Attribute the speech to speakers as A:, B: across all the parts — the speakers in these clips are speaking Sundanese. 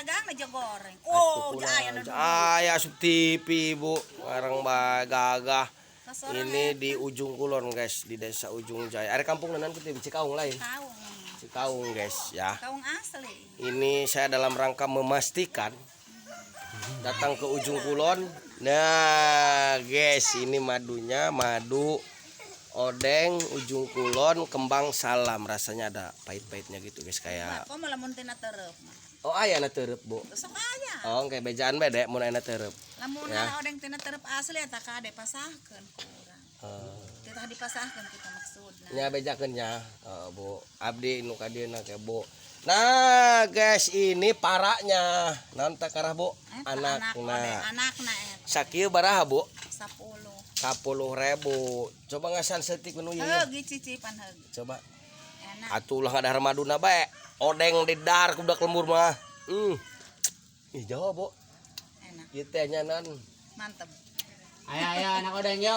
A: Dagang aja goreng. Oh, aya nu
B: Aya asup TV, Bu. Barang bae gagah.
A: Kasorang.
B: Ini di Ujung Kulon, guys, di Desa Ujung Jaya. Ada kampung nanan kitu Cikaung lain.
A: Kaung.
B: Cikaung, guys, ya.
A: Kaung asli.
B: Ini saya dalam rangka memastikan datang ke Ujung Kulon. Nah, guys, ini madunya madu odeng Ujung Kulon kembang salam. Rasanya ada pahit-pahitnya gitu, guys, kayak
A: Kok malah mun tina tereup mah.
B: Oh, aya na tereup, Bu.
A: Sok aya.
B: Oh, kayak bejaan bede mun aya na tereup.
A: Lamun
B: Ya.
A: odeng tina tereup asli eta kade pasahkeun ku urang. Kita dipasahkeun kita maksudna.
B: Nya bejakeun nya, Bu. Abdi nu ka dieuna ke, Bu. Nah, guys, ini paraknya. Naon teh karah, Bu?
A: Eta anak odeng
B: Anakna.
A: Anakna eta.
B: Sakieu baraha, Bu?
A: 10.
B: 10.000. Coba ngasan setik menu ieu.
A: Heug cicipan heug.
B: Coba.
A: Enak.
B: Atuh ulah ngadahar maduna bae. Odeng di dar ku budak lembur mah. Ih, jauh, Bu.
A: Enak.
B: Ieu teh nya nan.
A: Mantep.
C: Ayo ayo anak odeng yo.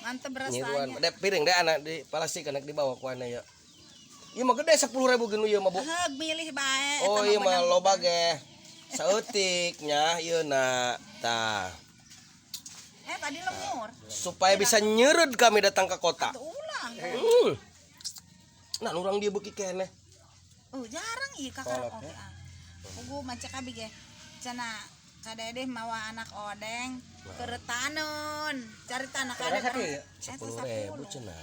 A: Mantep
B: Nyiruan.
A: rasanya.
B: Dek piring deh anak di plastik anak dibawa ku anak ya. Ieu mah gede 10.000 geunu ieu mah, Bu.
A: Heug milih bae.
B: Oh,
A: eta
B: iya mah
A: beunang.
B: Loba ge. Saeutik nya ieu na. Tah.
A: Eh, tadi lemur.
B: Supaya bisa nyered kami datang ke kota.
A: Atuh ulah.
B: Nah, urang dia beuki keneh.
A: Oh, jarang ieu kakak
B: Kolot,
A: oge
B: ya.
A: ah. Pugu macet abi ge. Cenah kadedeh mawa anak odeng keretaneun. Cari tanah kade.
B: 10.000 cenah.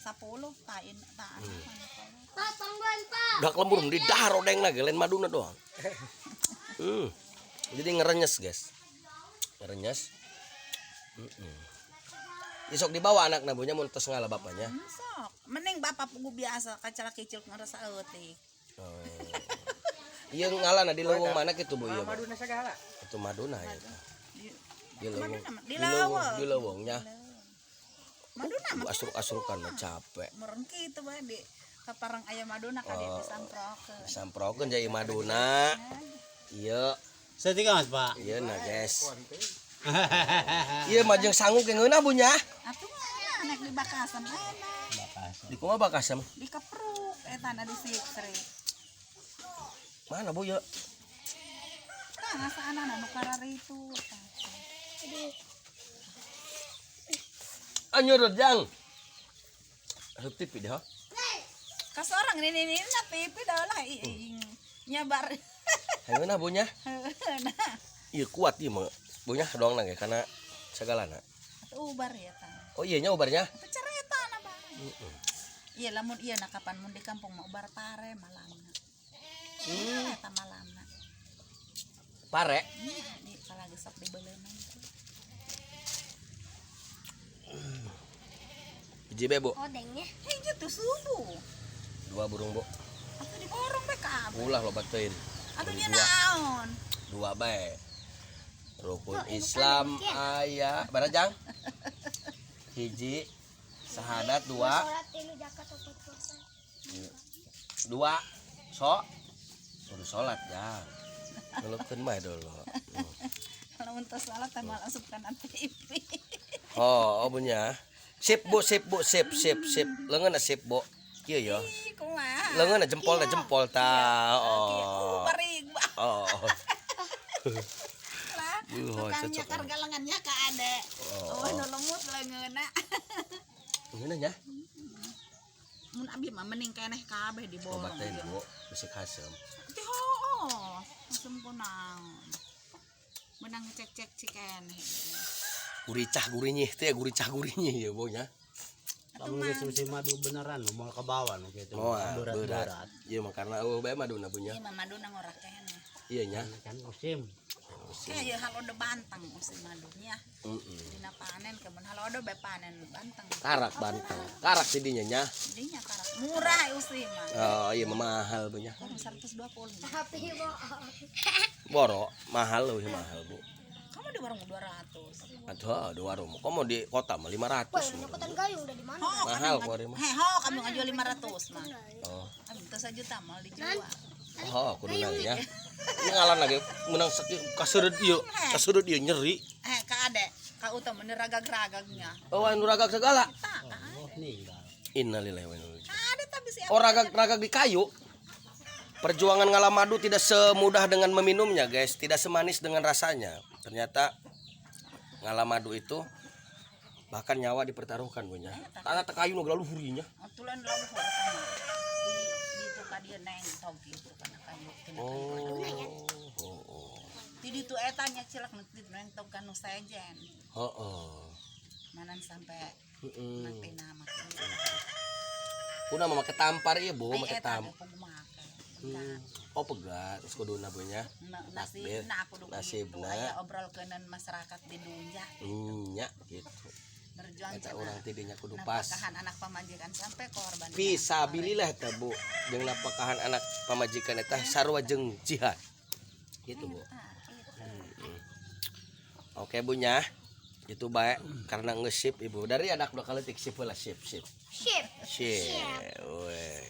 A: 10 tain tah.
D: Pak, tungguan, Pak.
B: Dak lembur di dahar odeng ge lain maduna doang. Jadi ngerenyes, guys. Ngerenyes. Isok dibawa anak nabunya mun tos ngala bapaknya.
A: Sok, mending bapak pugu biasa kacala kecil ngerasa eutik.
B: Oh. Iya ngala di leuweung mana kitu, Bu, ieu? Bu?
C: Maduna segala.
B: Itu maduna ya.
A: Di
B: Di leuweung.
A: Maduna mah, di
B: Di leuweung,
A: leuweung.
B: di leuweungnya.
A: Maduna mah
B: Asruk-asrukan mah capek.
A: Meureun kitu bae di kaparang aya maduna ka dieu disamprokeun.
B: Samprokeun jadi maduna. Iya,
C: Setik Mas, Pak.
B: iya nah, guys. Iya mah jeung sangu ge ngeunah, Bu, nya.
A: Atuh mah nek di bakasan enak.
B: Di kumaha bakasan?
A: Di kepruk eta na di sikri.
B: Mana, Bu, ya?
A: Tah ngasaan nu kararitu tah.
B: Anyur jang. Asup TV deh, ha?
A: Kasorang ini na TV dah lah nyabar.
B: Ngeunah, Bu, nya.
A: Nah,
B: Iya kuat ieu mah. Bu nya doang ge karena sagalana.
A: atuh ubar ya tah.
B: Oh iya nya ubarnya.
A: Atuh cereta na bae. Iya lamun iya na kapan mun di kampung mah ubar pare malamna. Eta malamna.
B: Pare.
A: Iya, di kalagi sok dibeleunan teh.
B: Hiji be, Bu.
D: Odengnya.
A: Hiji tuh subuh.
B: Dua burung, Bu.
A: Atuh diborong bae kabeh.
B: Ulah loba teuing.
A: Atuh
B: Beli
A: nya
B: dua.
A: naon?
B: Dua bae. Rukun Islam aya barajang. Hiji sahadat, dua
D: Sholat tilu zakat opat puasa.
B: Dua sok kudu salat jang. Ngelupkeun bae dulu.
A: Kalau untuk salat teh malah asup kana TV.
B: Oh, oh punya. Sip, Bu, sip, Bu, sip, sip, sip. Leungeunna sip, Bu. Kieu ya.
A: Ih, kumaha?
B: Leungeunna jempol jempol ta.
A: Oh,
B: Oh.
A: parig ba.
B: Oh.
A: Lah,
B: Buh,
A: tukang
B: cocok.
A: nyakar galengannya ka ade. Oh, nu lemut leungeunna.
B: Ngeunah nya.
A: Mun abi mah mending keneh kabeh diborong.
B: Obat teh, Bu, bisi kasem.
A: Teh hooh, asem kunaon. Menang cek-cek cikeneh.
B: Guricah gurinyih teh, guricah gurinyih ya, Bu nya.
C: Lamun geus musim madu beneran mau ke bawah nu kitu.
B: Moal
C: Berat
B: berat.
C: berat.
B: Ieu mah karena eueuh bae maduna punya.
A: Ieu mah maduna ngorak keneh.
B: Iya nya.
C: Kan musim.
A: Eh, ieu halodo banteng musim madunya.
B: Heeh.
A: Dina panen kemun halodo bae panen banteng.
B: Karak banteng. Karak tidinya nya.
A: Dinya karak murah usi mah.
B: Oh iya mah mahal punya.
A: Oh, 120.
D: Tapi bohong.
B: Boro mahal leuwih mahal, Bu.
A: Kamu di warung 200.
B: Aduh, di warung. Kok mau di kota mah 500.
D: Wah, nyokotan gayung udah di mana?
A: Oh,
B: Mahal
A: kami
B: ku ari mah.
A: Heh, ho, kami ngajual 500 mah.
B: Oh.
A: Abi teu sajuta mal dijual.
B: Oh, kudu ya. Ini ngalan lagi menang sakit kaseureut ieu, kaseureut ieu nyeri.
A: Eh, ka ade, ka uta mun ragag-ragagnya.
B: Oh, anu ragag segala.
A: Tah,
C: Oh, ninggal.
B: Innalillahi wa inna ilaihi raji'un.
A: ka ade tapi si
B: Oh, ragag-ragag di kayu. Perjuangan ngalah madu tidak semudah dengan meminumnya, guys, tidak semanis dengan rasanya. Ternyata ngalah madu itu bahkan nyawa dipertaruhkan, Bu, nya. Tanah tekayu nu luhurinya.
A: Tulan luhur eta mah. Di itu ka dieu neng tog gitu kana kayu tina kayu.
B: Oh.
A: Ti ditu eta nya cilak nu ti neng tog ka nu sejen.
B: Heeh.
A: Manan sampai
B: Heeh.
A: mati nama.
B: Kuna mah make tampar ieu, Bu,
A: Ai
B: make
A: eta
B: tam.
A: ge kumaha.
B: Oh, pegat terus kuduna, Bu, nya. Takdir.
A: Nasibna kudu kitu.
B: Nasibna.
A: Aya obrolkeunan masyarakat di dunya
B: Nya gitu.
A: Berjuang
B: Eta
A: cenah.
B: urang tidinya kudu pas.
A: Nafkahan anak pamajikan sampai korban.
B: Fisabilillah eta, Bu, jeung napakahan anak pamajikan eta sarua jeung jihad. Gitu, Bu. Oke, Bu, nya. Itu baik karena ngesip Ibu. Dari anak udah kaletik sip lah, sip sip.
D: Sip.
B: Sip. Weh.